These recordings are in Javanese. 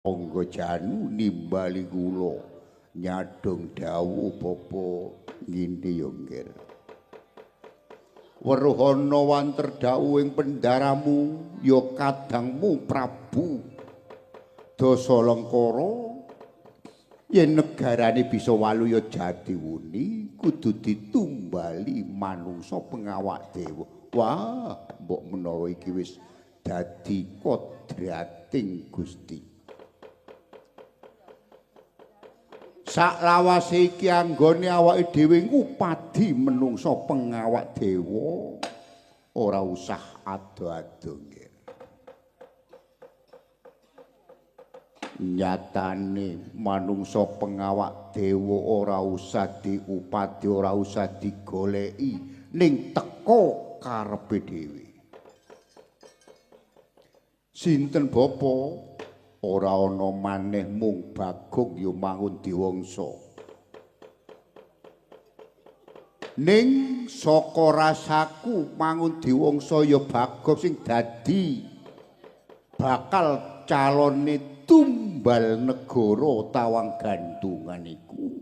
Angga Janu nimbali kula nyadong dawuh bapa ngene ya nggih. Weruh ana wanter dawuh ing pendaramu ya kadangmu Prabu Dasalengkara yen negarane bisa waluya jatiwuni kudu ditumbali manungsa pengawak dewa. Wah, mbok menawa iki wis dadi kodrating Gusti. Saklawase iki anggone awake dhewe ngupadi menungsa pengawak dewa ora usah ado-ado nggih. Nyatane manungsa pengawak dewa ora usah diupadi, ora usah digoleki, ning teka karepe dhewe. Sinten bapa? Ora ana maneh mung Bagong ya Mangun Diwangsa. Ning saka rasaku Mangun Diwangsa ya Bagong sing dadi bakal calone tumbal negara Tawang Gantungan iku.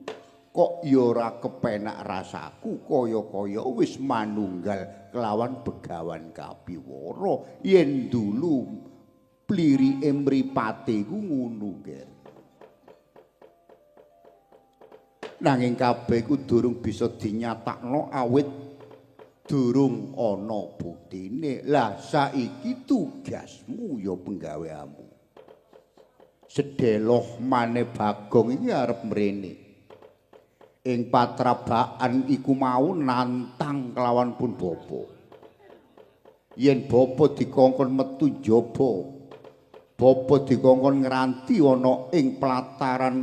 Kok ya ora kepenak rasaku kaya-kaya wis manunggal kelawan Begawan Kapiwara yen dulu plirike mripate iku ngono, Ger. Nanging kabeh iku durung bisa dinyatakno awit durung ana buktine. Lah saiki tugasmu ya penggaweanmu. Sedeloh maneh Bagong iki arep mrene. Ing patrabaan iku mau nantang kelawan pun bapa. Yen bapa dikongkon metu njaba, bapa dikongkon ngranti ana ing pelataran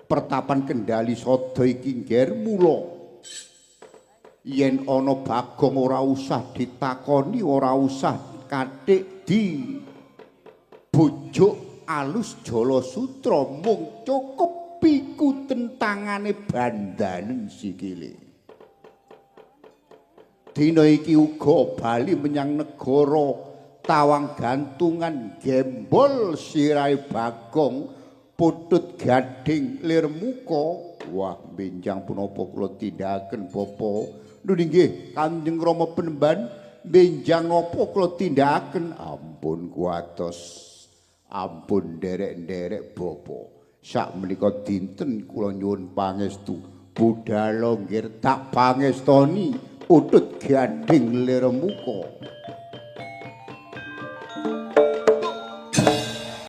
pertapan Kendali Sada iki ngger mula yen ana Bagong ora usah ditakoni, ora usah kathik di bujuk alus jala sutra, mung cukup pikuten tangane bandanen sikile. Dina iki uga bali menyang negara Tawang Gantungan gembol sirahe Bagong putut gading lir muka. Wah, benjang punapa kula tindakaken bapa? Lho nggih Kanjeng Rama Penemban, benjang napa kula tindakaken? Ampun kuwatos, ampun nderek-nderek bapa. Sakmenika dinten kula nyuwun pangestu. Budhala nggih tak pangestoni putut gading lir muka.